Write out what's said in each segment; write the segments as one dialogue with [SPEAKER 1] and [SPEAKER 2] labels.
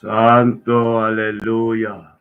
[SPEAKER 1] Santo, aleluya.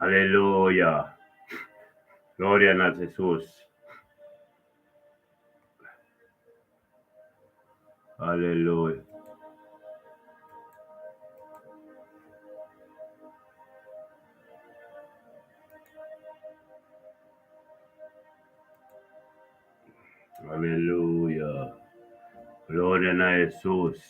[SPEAKER 1] Aleluya. Gloria na Jesus. Aleluya. Aleluya. Gloria na Jesus.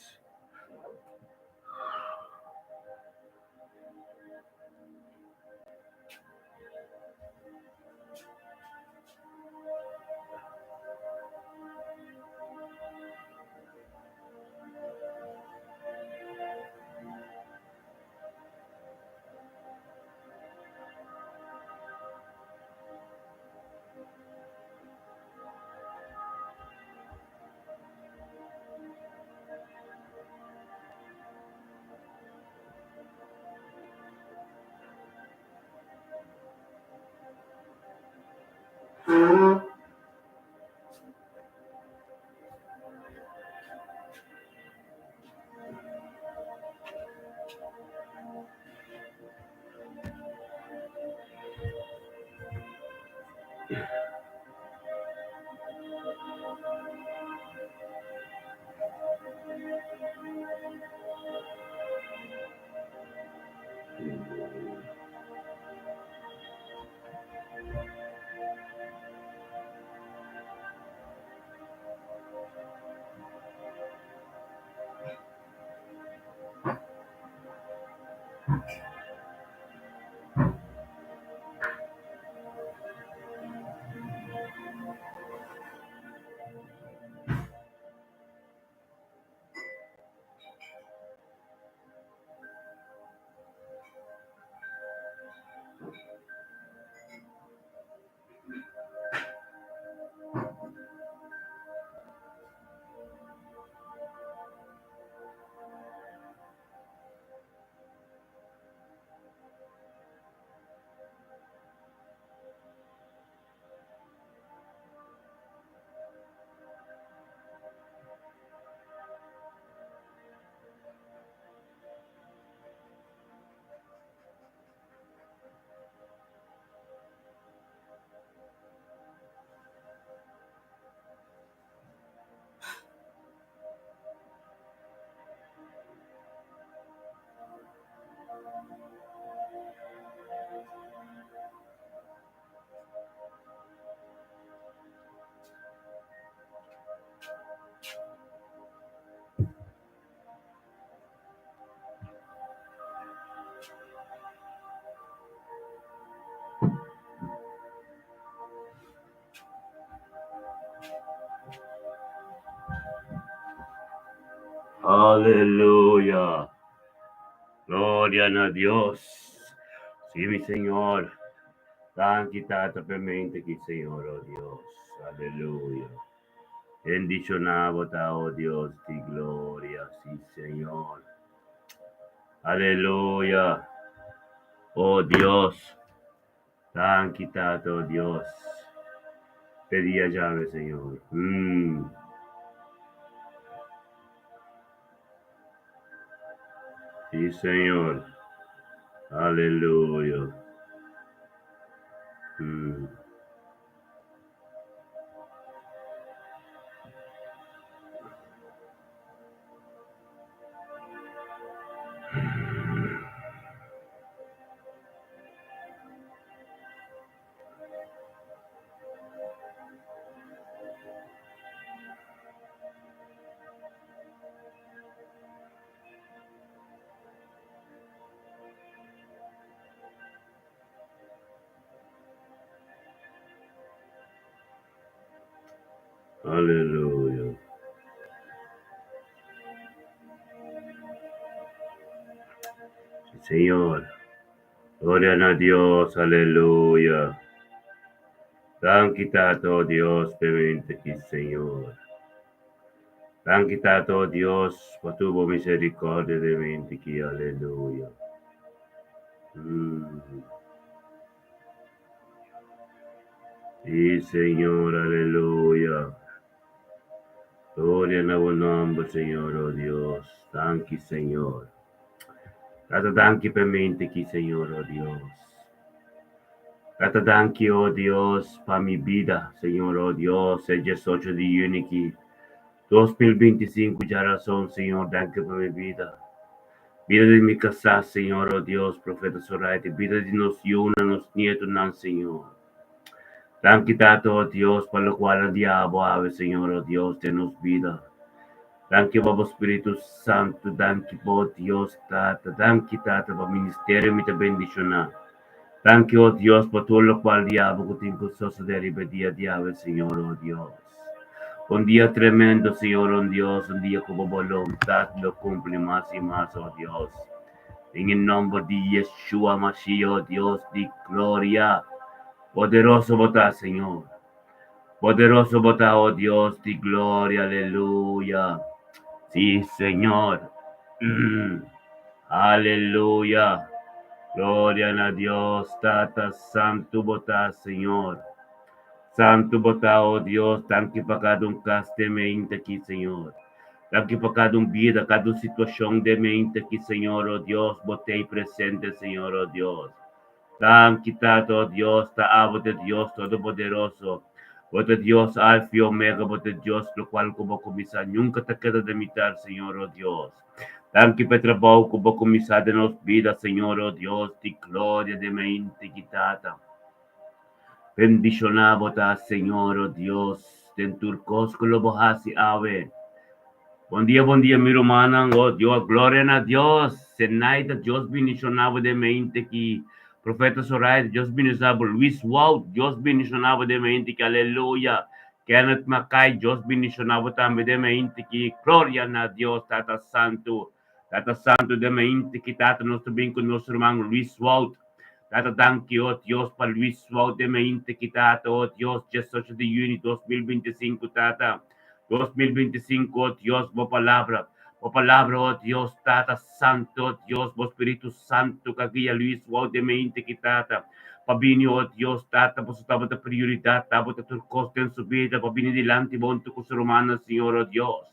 [SPEAKER 1] Aleluya. Gloria na Dios. Sí, mi Señor. Danki Tata p'e mente ki Señor, oh Dios. Aleluya. Bendiciona bo ta, oh Dios di gloria. Sí, Señor. Aleluya. Oh Dios. Danki Tata, oh Dios. P'e dia djawe, Señor. Mm. Sí, Señor. Aleluya. Mm. Aleluya. Sí, Señor. Gloria na Dios. Aleluya. Danki Tata, oh Dios, p'e mente ki, Señor. Danki Tata, oh Dios, pa tur bo misericordia den mente ki. Aleluya. Mm. Sí, Señor, aleluya. Gloria na bo nomber, Señor, oh Dios. Danki, Señor. Tata, danki p'e mente ki, Señor, oh Dios. Tata, danki, oh Dios, pa mi bida, Señor, oh Dios, e 18 di juni ki, 2025, djarason, Señor, danki pa mi bida. Bida di mi kasá, Señor, oh Dios, Profeta Soraite, bida di nos yunan, nos nietonan, Señor. Danki, Tata, oh Dios, pa lokual a dia bo awe, Señor, oh Dios, den nos bida. Danki pa bo Spiritu Santu, danki pa oh Dios, Tata, danki, Tata, pa ministerio mi ta bendishoná. Danki, oh Dios, pa tur lokual dia bo ku tin ku sosodé riba e dia di awe, Señor, oh Dios. Un dia tremendo, Señor, oh Dios, un dia ku bo boluntat lo kumpli mas i mas, oh Dios. Den e nomber di Yeshua Mashiach, oh Dios di gloria. Poderoso bo ta, Señor. Poderoso bo ta, oh Dios di gloria, aleluya. Sí, Señor. Aleluya. Gloria na Dios, Tata Santu bo ta, Señor. Santu bo ta, oh Dios, danki pa kada un kas den mente aki, Señor. Danki pa kada un bida, kada un situashon den mente aki, Señor, oh Dios, bo t'ei presente, Señor, oh Dios. Danki, Tata, oh Dios, ta abo ta Dios Todopoderoso. Bo ta Dios Alfa i Omega, bo ta Dios lokual ku bo kuminsá nunka ta keda den mitar, Señor, oh Dios. Danki pa e trabou ku bo kuminsá den nos bida, Señor, oh Dios di gloria den mente aki, Tata. Bendishoná bo ta, Señor, oh Dios, den tur kos ku lo bo hasi awe. Bon dia, bon dia, mi rumannan, oh Dios, gloria na Dios. Zenaida, Dios bendishoná bo den mente ki. Profeta Zoraida, Dios bendishoná bo. Luis Wout, Dios bendishoná bo den mente ki. Aleluya. Kenneth Mackay, Dios bendishoná bo tambe den mente ki. Gloria na Dios, Tata Santu. Tata Santu den mente ki, Tata, nos ta bin ku nos ruman Luis Wout. Tata danki, oh Dios, pa Luis Wout den mente ki, Tata, oh Dios, 18 di juni 2025, Tata, 2025, oh Dios, bo palabra, bo palabra, oh Dios, Tata Santu, oh Dios, bo Spiritu Santu ka guia Luis Wout den mente ki, Tata, pa bini, oh Dios, Tata, pasobra tabata prioridat, tabata tur kos den su bida, pa bini dilanti bo huntu ku su rumannan, Señor, oh Dios.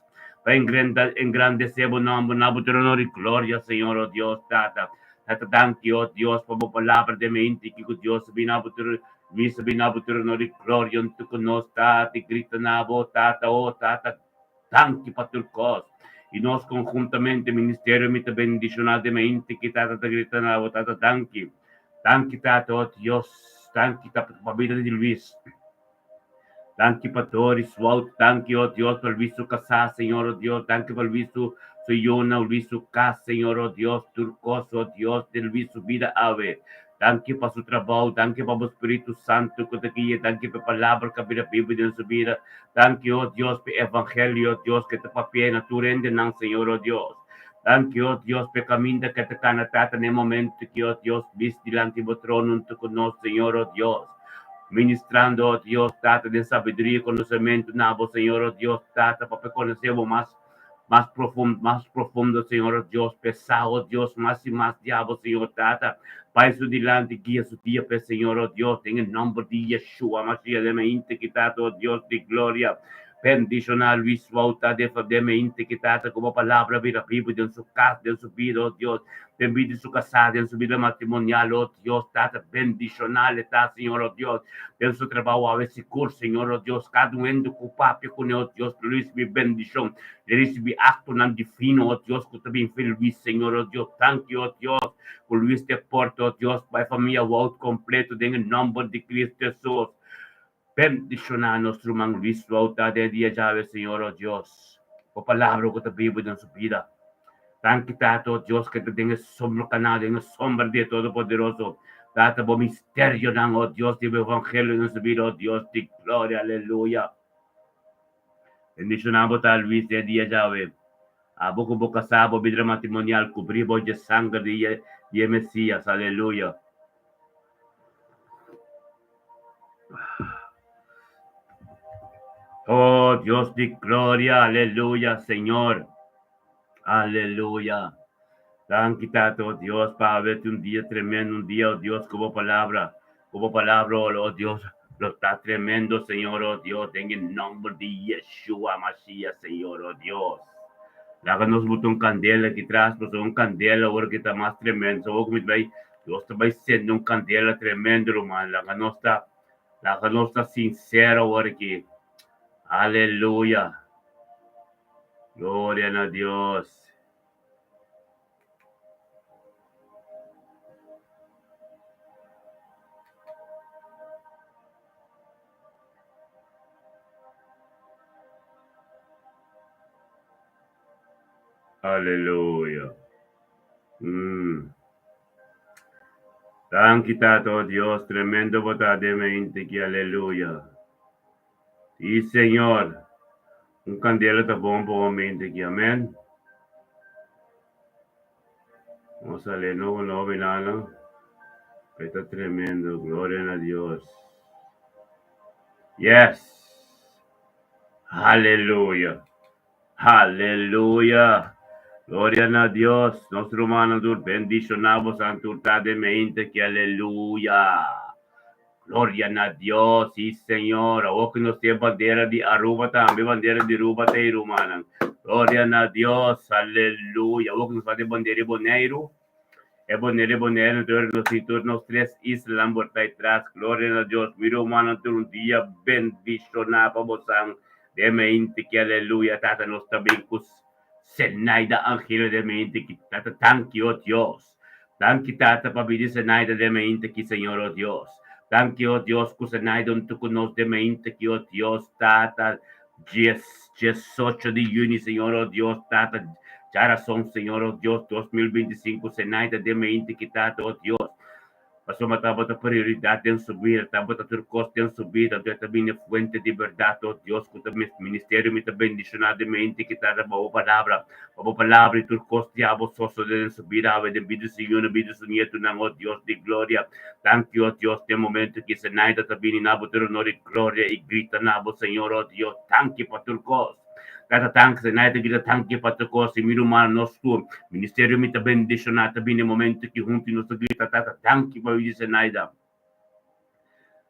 [SPEAKER 1] Pa engrandesé bo nòmber na bo trono di gloria, Señor, oh Dios, Tata. Tata, danki, oh Dios, pa bo palabra den mente ki ku Dios a bini na bo trono, Luis a bini na bo trono di gloria huntu ku nos, Tata, i grita na bo, Tata, oh Tata, danki pa tur kos. I nos konhuntamente ministerio mi ta bendishoná den mente ki Tata ta grita na bo Tata danki. Danki Tata oh Dios danki ta pa bida di Luis. Danki pa Doris Wout danki oh Dios pa Luis su kasá Señor oh Dios danki pa Luis su su yunan Luis su kas Señor oh Dios tur kos oh Dios den Luis su bida awe. Danki pa su trabou, danki pa bo Spiritu Santu ku ta guia, danki pa e Palabra ku a bira bibu den su bida. Danki, o Dios, pa e Evangelio, o Dios, ku ta papia na tur hendenan, Señor, o Dios. Danki, o Dios, pa e kaminda ku ta kana Tata na e momentu ki, o Dios, bis dilanti bo trono huntu ku nos, Señor, o Dios. Ministrando, o Dios, Tata, den sabiduria i konosementu na bo, Señor, o Dios, Tata, pa por konosé bo mas. Mas profundo, mas profundo, Señor Dios, pesa, oh Dios, mas y mas diabo, Señor Tata. Pai su dilanti, guia su dia pe, Señor, oh Dios, den e nomber di Yeshua Mashiach, den me inte ki Tata, oh Dios di gloria. Bendiciona Luis Wouter de den me inte ki Tata, ku bo palabra bira bibu den su kas, den su bida, oh Dios, den bida di su kasá, den su bida matrimonial, oh Dios, Tata, bendicionale ta, Señor, oh Dios, den su trabao awe sigur, Señor, oh Dios, kada un hende ku papia kuné, oh Dios, lo risibi bendishon, lo risibi aktonan divino, oh Dios, ku ta bin fe Luis, Señor, oh Dios, danki, oh Dios, ku Luis ta e porta, oh Dios, pa e famia Wout kompleto, den e nòmber di Cristo Hesus. Bendishoná nos ruman Luis Wout ta den e dia djawe, Señor, oh Dios, bo palabra ku ta bibu den su bida. Danki Tata, oh Dios, ke ta den e sombra kanal, den e sombra di e Todopoderoso. Tata, bo misterionan, oh Dios, di bo evangelio den su bida, oh Dios di gloria, aleluya. Bendishoná bo ta Luis den e dia djawe. Abo ku bo kasá, bo bida matrimonial, kubrí bo dje sanger di e Mesias, aleluya. Oh Dios di gloria, aleluya, Señor. Aleluya. Danki Tata, oh Dios, pa haberte un dia tremendo, un dia, oh Dios, ku bo palabra, ku bo palabra, oh Dios, lo ta tremendo, Señor, oh Dios, den e nomber di Yeshua Mashiach, Señor, oh Dios. Laga nos buta un kandela aki tras, pasobra un kandela ora ki ta mas tremendo. So, ora ku mi ta bai, Dios ta bai sende un kandela tremendo, ruman. Laga nos ta, laga nos ta sinsero ora ki. Aleluya. Gloria na Dios. Aleluya. Mm. Danki Tata, oh Dios, tremendo bo ta den mente ki aleluya. Sí, Señor. Un candela ta bon pa bo mente aki. Amen. Nos a leer nobo nobo nana. Está tremendo. Gloria na Dios. Yes. Aleluya. Aleluya. Gloria na Dios. Nos rumannan tur bendishoná bosan tur ta den mente ki aleluya. Gloria na Dios, sí Señor. Awor ku nos tin bandera di Aruba tambe, bandera di Aruba ta ei rumannan. Gloria na Dios, aleluya. Awor ku nos tin bandera di Boneiru, e bandera di Boneiru tur nos tin tur nos tres islanan por ta atras. Gloria na Dios. Mi rumannan tur un dia bendishoná pa bosan. Den mente ki aleluya, Tata nos ta bin ku Zenaida Angela den mente ki Tata danki oh Dios. Danki Tata pa bidi Zenaida den mente ki Señor oh Dios. Danki oh Dios ku Zenaida huntu ku nos den mente ki oh Dios Tata dies diesocho di juni Señor oh Dios Tata djarason Señor oh Dios 2025 Zenaida den mente ki Tata oh Dios. Pasobra tabata prioridat den su bida, tabata tur kos den su bida, anto e ta bini fuente di bèrdat, o Dios, ku ta mi ministerio, mi ta bendishoná den mente ki ta pa bo palabra, pa bo palabra i tur kos di abo sosodé den su bida awe, den bida di su yunan, bida di su nietunan, o Dios di gloria. Danki, o Dios, den momento ki Zenaida ta bini na bo tur honor i gloria i grita na bo, Señor, o Dios, danki pa tur kos. Tata tanki Zenaida ta grita tanki pa tur kos i mi rumannan nos tur ministerio mi ta bendishoná ta bini e momento ki huntu nos ta grita tata danki pa bida di Zenaida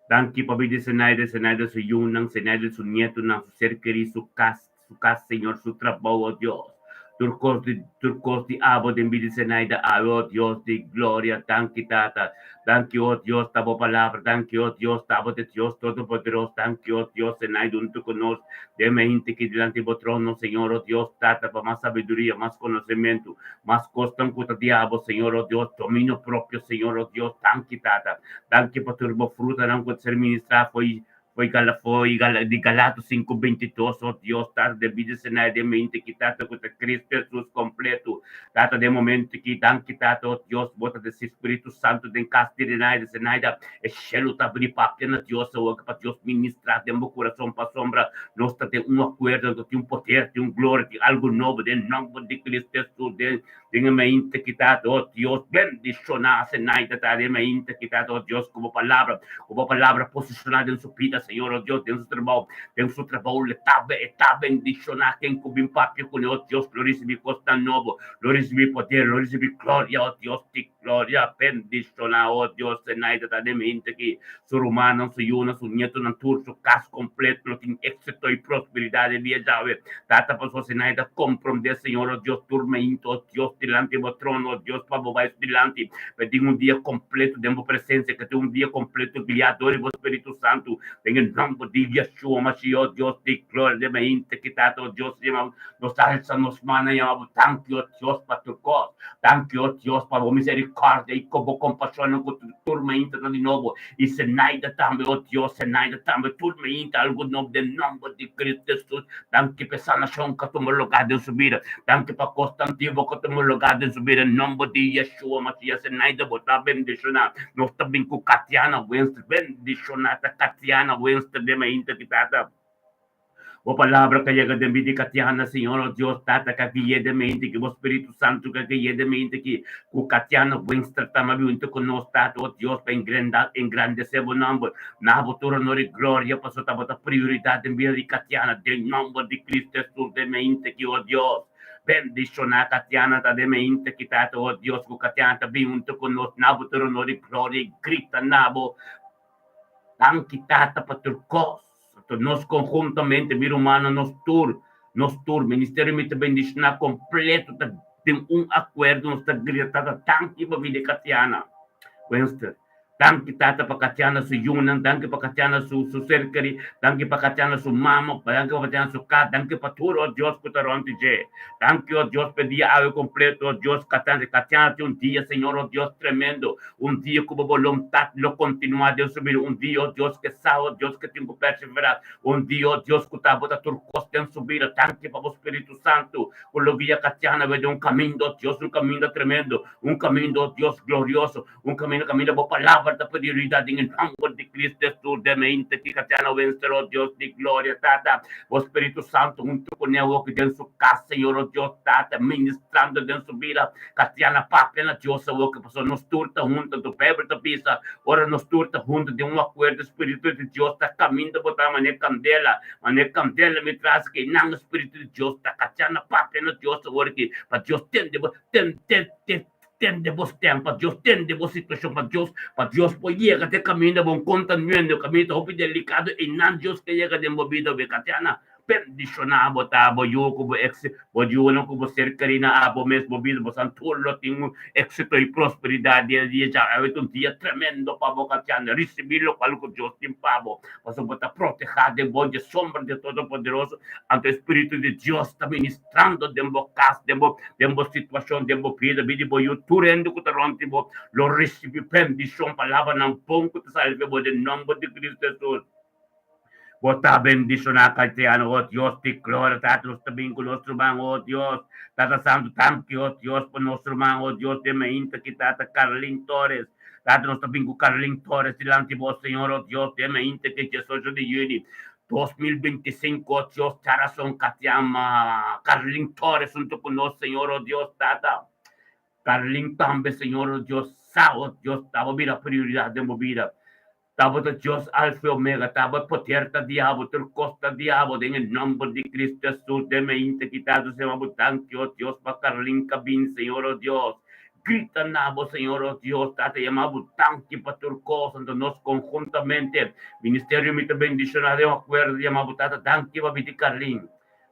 [SPEAKER 1] danki pa bida di Zenaida Zenaida su yunan Zenaida su nietunan su ser kerí su kas su kas Señor su trabou oh Dios. Tur kos di tur kos di abo den bida Zenaida awe, oh Dios di gloria. Danki Tata. Danki oh Dios ta bo palabra. Danki oh Dios ta abo ta Dios Todopoderoso. Danki oh Dios Zenaida huntu ku nos den mainti aki dilanti bo trono Señor oh Dios Tata pa mas sabiduria, mas konosementu, mas kosnan ku ta di abo Señor oh Dios, dominio propio Señor oh Dios. Danki Tata. Danki pa tur bo frutanan ku ta ser ministrá fo'i Foi gala foi gala di Galato 5:22 oh Dios Tata den bida Senai den mente ki Tata ku ta Cristo Jesus kompleto Tata den momento ki danki Tata oh Dios bo ta desi Spiritu Santo den kas di Renaida Zenaida e shelu ta abri papia na Dios awor pa Dios ministra den bo kurason pasobra nos ta den un akuerdo anto tin un poder tin un gloria tin algo nobo den nomber di Cristo Jesus den den e mente ki Tata oh Dios bendiciona Zenaida ta den mente ki Tata oh Dios ku bo palabra Ku bo palabra posishoná den su bida, Señor, oh Dios, den su trabou, den su trabou le ta e ta bendishoná ken ku bin papia kuné, oh Dios, lo risibí kosnan nobo, lo risibí poder, lo risibí gloria, oh Dios di gloria, bendishoná, oh Dios, Zenaida ta den mente aki, su rumannan, su yunan, su ñetonan, tur su kas kompleto lo tin éksito i prosperidat den bia djawe. Tata, pasobra Zenaida komprondé, Señor, oh Dios, tur mainta, oh Dios, dilanti bo trono, oh Dios, pa bo bai su dilanti. Pa tin un dia kompleto den bo presensia, ke tin un dia kompleto guiá dor di bo Spiritu Santu, den e nòmber di Yeshua Mashiach, o Dios di gloria, den mainta ki Tata, o Dios, yama nos ta alsa nos mannan yama bo danki, o Dios, pa tur kos. Danki, o Dios, pa bo miserikòrdia i ku bo kompashonnan ku tur mainta ta di nobo. I Zenaida tambe, o Dios, Zenaida tambe, tur mainta algu nobo den nòmber di Cristo Jesus. Danki pa e sanashon ku a tuma lugá den su bida. Danki pa kos tan vivo ku a tuma lugá den su bida. Den nòmber di Yeshua Masias, Zenaida bo ta bendishoná. Nos ta bin ku Katiana Wenster. Bendishoná ta Katiana Wenster den mainta ki tata. Bo palabra ka yega den bida di Katiana, Señor, o Dios Tata, ka gui'é den mente ki Bo Spiritu Santu ka gui'é den mente ki ku Katiana Wenster ta mabi huntu ku nos, Tata, o Dios, pa engrandesé Bo nòmber. Na Bo tur honor i gloria, pasobra ta Bo ta prioridat den bida di Katiana, den nòmber di Cristo Hesus den mente ki, o Dios. Bendishoná Katiana ta den mente ki, Tata, o Dios, ku Katiana ta bin huntu ku nos. Na Bo tur honor i gloria i grita na Bo. Danki Tata pa tur kos. Anto nos konhuntamente, mi rumannan, nos tur, nos tur, ministerio mi ta bendishoná kompleto ta den un akuerdo, nos ta grita Tata danki pa bida di Katiana Wenster. Danki Tata pa Katiana su yunan, danki pa Katiana su su ser kerí, danki pa Katiana su mama, danki pa Katiana su kas, danki pa tur, oh Dios, ku ta rònt di dje. Danki, oh Dios, pa e dia awe kompleto, oh Dios, Katiana, Katiana tin un dia, Señor, oh Dios, tremendo. Un dia ku bo boluntat lo kontinuá den su bida. Un dia, o Dios, ke sa, o Dios, ke tin ku perseverá. Un dia, o Dios, ku ta bota tur kos den su bida. Danki pa bo Spiritu Santu ku lo guia Katiana wei den un kaminda, o Dios, un kaminda tremendo, un kaminda, o Dios, glorioso, un kaminda kaminda bo palabra ta prioridad den e nòmber di Cristo Hesus. Den mente ki Katiana Wenster, o Dios di gloria, Tata, bo Spiritu Santu huntu kuné awoki den su kas, Señor, o Dios, Tata, ministrando den su bida. Katiana papia na Dios awor ke pasobra nos tur ta huntu, anto Bijbel ta bisa, ora nos tur ta huntu den un akuerdo, Spiritu di Dios ta kaminda bo ta manera kandela, manera kandela mi tras ke nan Spiritu di Dios ta. Katiana papia na Dios awor ki pa Dios tende bo, ten, ten, ten, tende bo stem, pa Dios tende bo situashon, pa Dios, pa Dios por yega te kaminda bo konta nuendo, kaminda ta hopi delikado, einan Dios ke yega den bo bida, we Katiana. Bendishoná bo ta bo yu ku bo ex, bo yunan ku bo ser kerí na abo mes, bo bida, bo san tur lo tin un éxito i prosperidat dia dia dja. Awe ta un dia tremendo pa bo katiando risibí lokual ku Dios tin pa bo, pasobra bo ta protehá den bo dje sombra di Todopoderoso, anto e Spiritu di Dios ta ministrando den bo kas, den bo den bo situashon, den bo bida, bida di bo yu, tur hende ku ta rònt di bo lo risibí bendishon, palabranan bon ku ta sali di bo den nòmber di Cristo Hesus. Bo ta bendishoná Katiana, oh Dios di gloria, Tata nos ta bin ku nos ruman, oh Dios, Tata Santu, danki, oh Dios, pa nos ruman, oh Dios, den mainta ki Tata Carlin Torres, Tata nos ta bin ku Carlin Torres dilanti bo, Señor, oh Dios, den mainta ki diesocho di yüni 2025, oh Dios, djarason Katiama Carlin Torres huntu ku nos, Señor, oh Dios, Tata Carlin tambe, Señor, oh Dios, sa, oh Dios, ta bo bira prioridad den bo bida. Tabata Dios Alfa i Omega, tabata poder ta diabo, tur kos ta diabo, den e nomber di Cristo Hesus, den mainta kita ta sema bo danki, o Dios, pa Carlin Cabin, Señor, o Dios. Grita na bo, Señor, o Dios, Tata, yama bo danki pa tur kos, anto nos konhuntamente, ministerio mi ta bendiciona den un akuerdo, yama bo Tata danki pa bidi Carlin.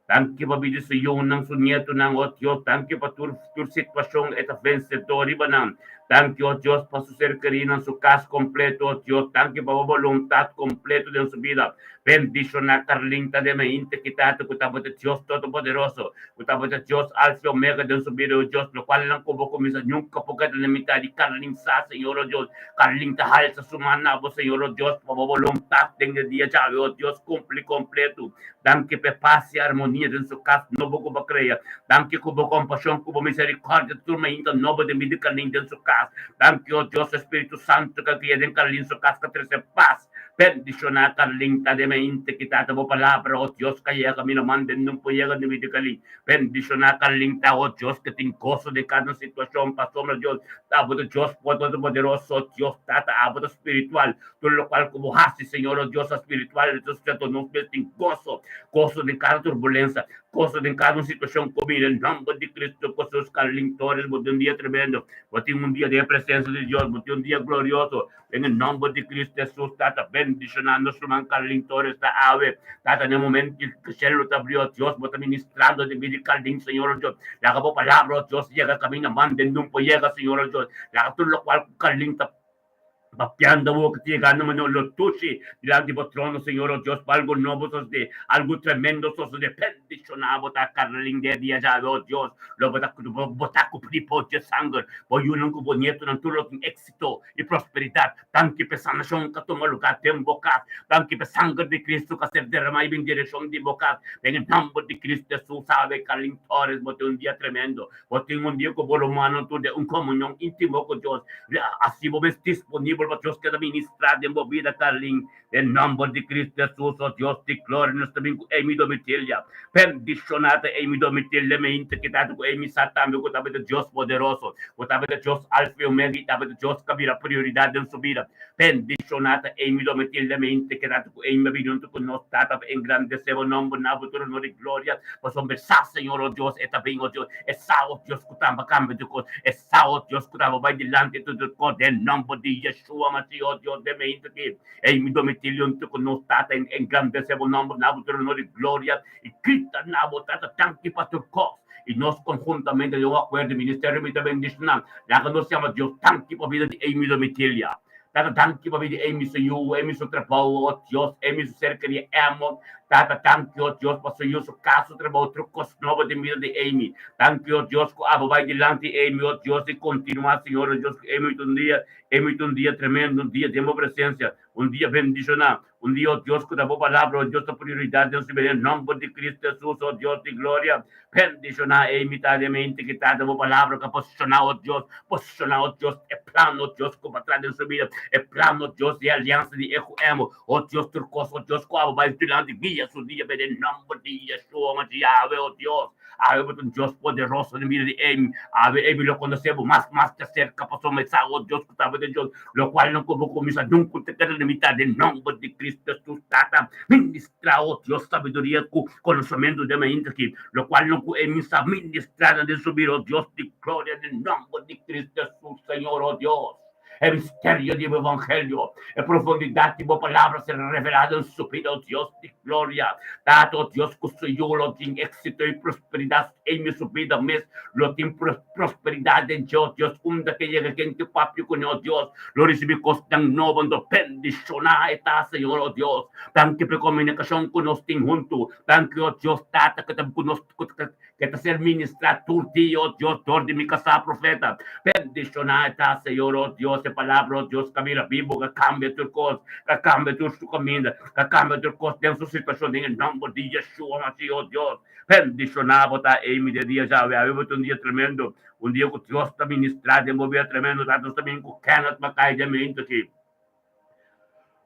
[SPEAKER 1] Danki pa bida su yunan, su nietonan, o Dios. Danki pa tur tur situashon e ta vensedor riba nan. Danki, o Dios, pa su ser kerinan, su kas kompleto, o Dios. Danki pa bo boluntat kompleto den su bida. Bendishoná Carlin ta den mente ki Tata ku tabata Dios Todopoderoso, ku tabata Dios Alfa i Omega den su bida, o Dios, lokual nan ku bo kuminsá nunka por keda na mitá di Carlin sa, Señor, o Dios. Carlin ta halsa su man na bo, Señor, o Dios, pa bo boluntat den e dia djawe, o Dios, kumpli kompleto. Danki p'e pas i armonia den su kas nobo ku bo krea. Danki ku bo kompashon, ku bo miserikòrdia tur mainta nobo den bida Carlin den su kas. Danki, o Dios, Spiritu Santu ka guia den Carlin su kas ka trese pas. Bendishoná Carlin ta den mainta ki tata bo palabra, o Dios, ka yega mi no manda nun por yega den bida Carlin. Bendishoná Carlin ta, o Dios, ke tin goso den kada situashon pasobra Dios ta bo ta Dios Todopoderoso, Dios Tata, abo ta spiritual. Tur lokual ku bo hasi, Señor, o Dios spiritual, e ta sustento nos mes tin goso, goso den kada turbulensa, goso den kada un situashon ku bini. Den nòmber di Kristu Hesus, Carlin Torres, bo tin un dia tremendo, bo tin un dia den e presensia di Dios, bo tin un dia glorioso. Den e nòmber di Kristu Hesus, Tata, bendishoná nos ruman Carlin Torres ta awe. Tata, na e momento ku shelu ta abri, o Dios, bo ta ministrando den bida di Carlin, Señor, o Dios. Laga bo palabra, o Dios, yega kaminda manda den por yega, Señor, o Dios. Laga tur lokual ku Carlin ta. Papiando awor ku ta yegando manera lo tushi dilanti bo trono, Señor, o Dios, pa algu nobo sosodé, algu tremendo sosodé. Bendishoná bo ta Carlin den e dia djawe, o Dios. Lo bo ta bo ta kubrí por dje sanger, bo yunan ku bo nietonan tur lo tin éksito i prosperidat. Danki p'e sanashon ku a tuma lugá den bo kas. Danki p'e sanger di Kristu ku a ser derramá i bin direkshon di bo kas. Den e nòmber di Kristu Hesus, awe, Carlin Torres, bo tin un dia tremendo. Bo tin un dia ku bo rumannan tur den un komunion íntimo ku Dios. Hasi bo mes disponibel pa Dios keda ministrá den bo bida, Carlin. Den nòmber di Cristo Hesus, o Dios di gloria, nos ta bin ku Amy Domitilia. Bendishoná ta Amy Domitilia meinta ki ta ku Amy sa tambe ku tabata Dios poderoso, ku tabata Dios Alfa i Omega i tabata Dios ku a bira prioridat den su bida. Bendishoná ta Amy Domitilia meinta ki ta ku Amy a bini huntu ku nos Tata pa engrandesé bo nòmber na bo tur honor i gloria. Pasobra sa, Señor, o Dios, e ta bin, o Dios, e sa, o Dios, ku tamba kambia tur kos, e sa, o Dios, ku tamba bai dilanti tur tur kos, den nòmber di Yeshua Mashiach, o Dios, den meinta ki ei mi domisilio huntu ku nos Tata, engrandesé bo nòmber na bo tur honor i gloria, i grita na bo, Tata, danki pa tur kos. I nos konhuntamente den un akuerdo, ministerio mi ta bendishoná, laga nos yama Dios danki pa bida di ei mi domitilia. Tata danki pa bida Amy su yu, Amy su trabou, oh Dios, Amy su ser kerí amo. Tata danki, oh Dios, pa su yu, su kas, su trabou, tur kos nobo den bida di Amy. Danki, oh Dios, ku abo bai dilanti Amy, oh Dios, i kontinuá, Señor, oh Dios, ku Amy ta un dia, Amy ta un dia tremendo, un dia den bo presensia, un dia bendishoná, un dia, oh Dios, ku ta bo palabra, oh Dios, ta prioridat den su bida, den nòmber di Cristo Hesus, oh Dios di gloria. Bendishoná e mitad di mente ki ta den bo palabra ka posishoná, o Dios, posishoná, o Dios, e plan, o Dios, ku bo a traha den su bida, e plan, o Dios, di e aliansa di e ku emo, o Dios, tur kos, o Dios, ku abo bai dilanti guia su dia be den nòmber di Yeshua Mashiach. Awe, o Dios, awe bo ta un Dios poderoso den bida di Amy. Awe Amy lo konosé bo mas, mas di aserka, pasobra e sa, o Dios, ku ta bo den Dios, lokual ku bo kuminsá nunka ta keda limitá den nòmber di Cristo Hesus, Tata. Ministrá, o Dios, sabiduria ku konosementu den mainta aki, lokual no ku e mi sa ministrá den su bida, o Dios di gloria, den nòmber di Cristo Hesus, Señor, o Dios. E misterio di bo evangelio, e profundidat di bo palabra ser revelá den su bida, o Dios di gloria. Tata, o Dios, ku su yu lo tin éksito i prosperidat ei mi su bida mes lo tin prosperidat den dje, o Dios, unda ke yega ken ke papia kuné, o Dios, lo risibí kosnan nobo, anto bendishoná e ta, Señor, o Dios. Danki pa e komunikashon ku nos tin huntu. Danki, o Dios Tata, ku ta ku nos ku ke ta ser ministrá tur dia, o Dios, dor di mi kasá profeta. Bendishoná e ta, Señor, o Dios, e palabra, o Dios, ka bira bibu, ka kambia tur kos, ka kambia tur su kaminda, ka kambia tur kos den su situashon, den e nòmber di Yeshua Mashiach, o Dios. Bendishoná bo ta, Amy, den dia djawe. Awe bo ta un dia tremendo, un dia ku Dios ta ministrá den bo bida tremendo. Tata, nos ta bin ku Kenneth Mackay den meintu aki.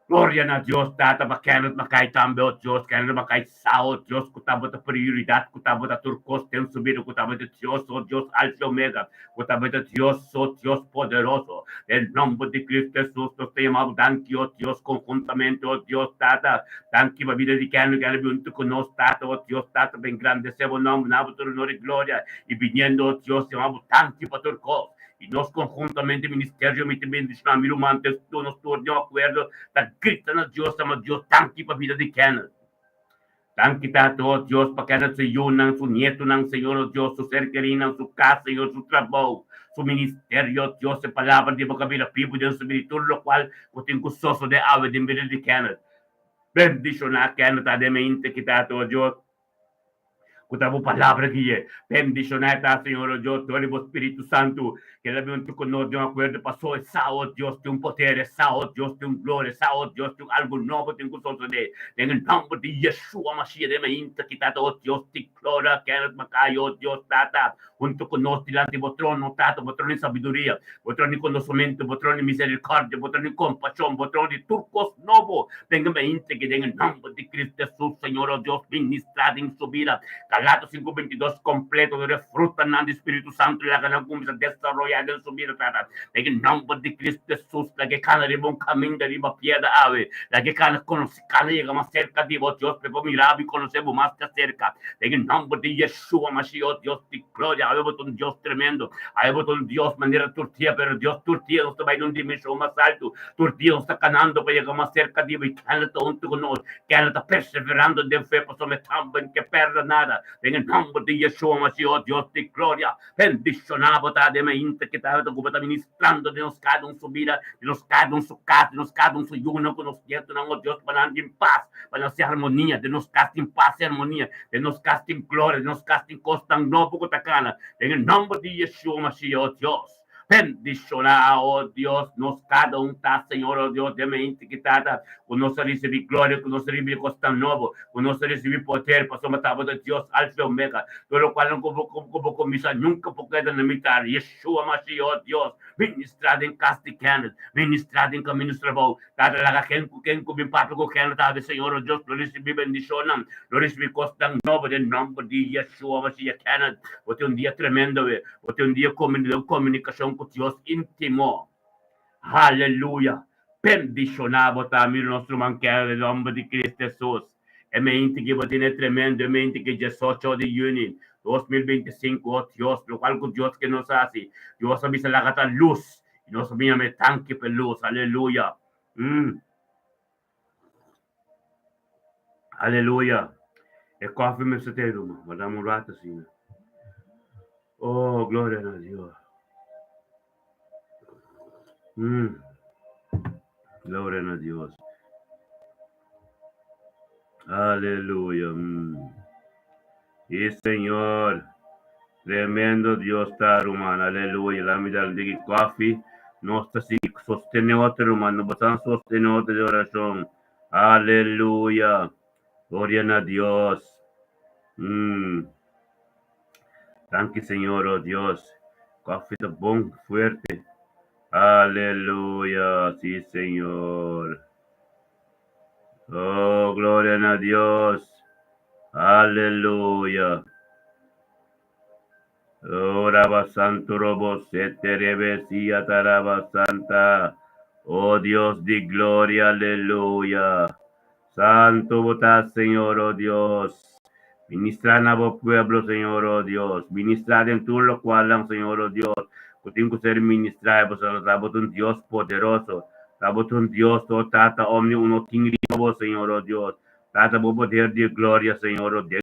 [SPEAKER 1] Gloria na Dios Tata pa Kenneth Mackay tambe, oh Dios, Kenneth Mackay sa, oh Dios, ku tabata prioridat, ku tabata tur kos den su bida, ku tabata Dios, oh Dios Alfa i Omega, ku tabata Dios, oh Dios poderoso. Den nomber di Cristo Jesus nos ta yama bo danki, oh Dios, konhuntamente, oh Dios Tata, danki pa bida di Kenneth, Kenneth huntu ku nos, Tata, oh Dios Tata, pa engrandesé bo nomber, na bo tur honor i gloria, i biniendo, oh Dios, yama bo danki pa tur kos. I nos konhuntamente ministerio mi ta bendishoná mi ruman den nos tur den akuerdo ta grita na Dios ama Dios danki pa bida di Kenneth. Danki Tata, oh Dios, pa kada su yunan, su nietonan, Señor, oh Dios, su ser kerinan, su kas, Señor, su trabou, su ministerio, oh Dios, e palabra di bo ka bira bibu den su bida i tur lokual ku tin ku sosodé awe den bida di Kenneth. Bendishoná Kenneth ademente ki Tata, oh Dios. Ku ta bo palabra gui'é. Bendishoná e ta, Señor, o Dios, dor di bo Spiritu Santu, ke el a bin huntu ku nos den un akuerdo pasó. E sa, o Dios, tin un poder, e sa, o Dios, tin un gloria, e sa, o Dios, tin algu nobo tin ku sosodé. Den e nòmber di Yeshua Mashiach den mainta ki Tata, o Dios di gloria, Kenneth Macayo, o Dios, Tata, huntu ku nos dilanti bo trono, Tata, bo trono di sabiduria, bo trono di konosementu, bo trono di miserikòrdia, bo trono di kompashon, bo trono di tur kos nobo. Den e mente ki den e nòmber di Cristo Hesus, Señor, o Dios, ministrá den su bida. Galatas 5, 22 kompleto tur e frutanan di Spiritu Santu laga nan kuminsá desaroyá den su bida, Tata. Den e nòmber di Cristo Hesus, laga e kana riba un kaminda riba piedra awe. Laga e kana konosé, kana yega mas serka di bo, Dios, pa e por mira bo i konosé bo mas djaserka. Den e nòmber di Yeshua Mashiach, o Dios di gloria, awe bo ta un Dios tremendo. Awe bo ta un Dios manera tur dia, pero Dios tur dia nos ta bai na un dimenshon mas altu. Tur dia nos ta kanando pa yega mas serka di bo i Kenneth ta huntu ku nos. Kenneth ta perseverando den fe pasobra e tambe no ke pèrdè nada. Den e nòmber di Yeshua Mashiach, o Dios di gloria, bendishoná bo ta den e mainta ki ta ku bo ta ministrando den nos kada un su bida, den nos kada un su kas, den nos kada un su yunan ku nos nietunan, o Dios, pa nan tin pas, pa nan tin harmonia, den nos kas tin pas i harmonia, den nos kas tin gloria, den nos kas tin kosnan nobo ku ta kana. Den e nòmber di Yeshua Mashiach, o Dios. Bendishoná, o Dios, nos kada un ta, Señor, o Dios, den mente ki Tata, ku nos a risibí gloria, ku nos a risibí kosnan nobo, ku nos a risibí poder, pasobra tabata Dios Alfa i Omega, tur lokualnan ku bo ku bo kuminsá nunka por keda na mitar. Yeshua Mashiach, o Dios, ministrá den kas di Kenneth, ministrá den kaminda su trabou, Tata, laga ken ku ken ku bin papia ku Kenneth awe, Señor, o Dios, lo risibí bendishonnan, lo risibí kosnan nobo den nòmber di Yeshua Mashiach. Kenneth, bo tin un dia tremendo awe. Bo tin un dia den komunikashon ku Dios íntimo. Haleluya! Bendishoná bo ta, mi nos ruman kere den nòmber di Cristo Hesus. E mente ki bo tin e tremendo, e mente ki 18 di yüni 2025, o Dios, lokual ku Dios ke nos hasi. Dios a bisa laga ta lus, i nos a bin yama e tanki pa e lus. Aleluya! Mm. Aleluya! E kòfi mester ta e ruman. Bo dam un rato asina. Oh, gloria na Dios. Gloria na Dios. Aleluya. Y Señor, tremendo Dios ta, ruman. Aleluya. Laat mi dar un tiki koffie. Nos ta sigui sostené otro, ruman. Nos ta sostené otro den orashon. Aleluya. Gloria na Dios. Danki, Señor, oh Dios. Koffie ta bon, fuerte. Aleluya. Sí, Señor. Oh, gloria na Dios. Aleluya. Oh, Raba Santo Robo Sete Rebesia Taraba Santa. Oh Dios di gloria, aleluya. Santo bo ta, Señor, oh Dios. Ministrá na bo pueblo, Señor, oh Dios. Ministrá den tur lokualnan, Señor, oh Dios, ku tin ku ser ministrá. Pasobra ta bo ta un Dios poderoso. Ta bo ta un Dios, oh Tata, omni uno tin riba bo, Señor, oh Dios. Tata, bo poder di gloria, Señor, oh.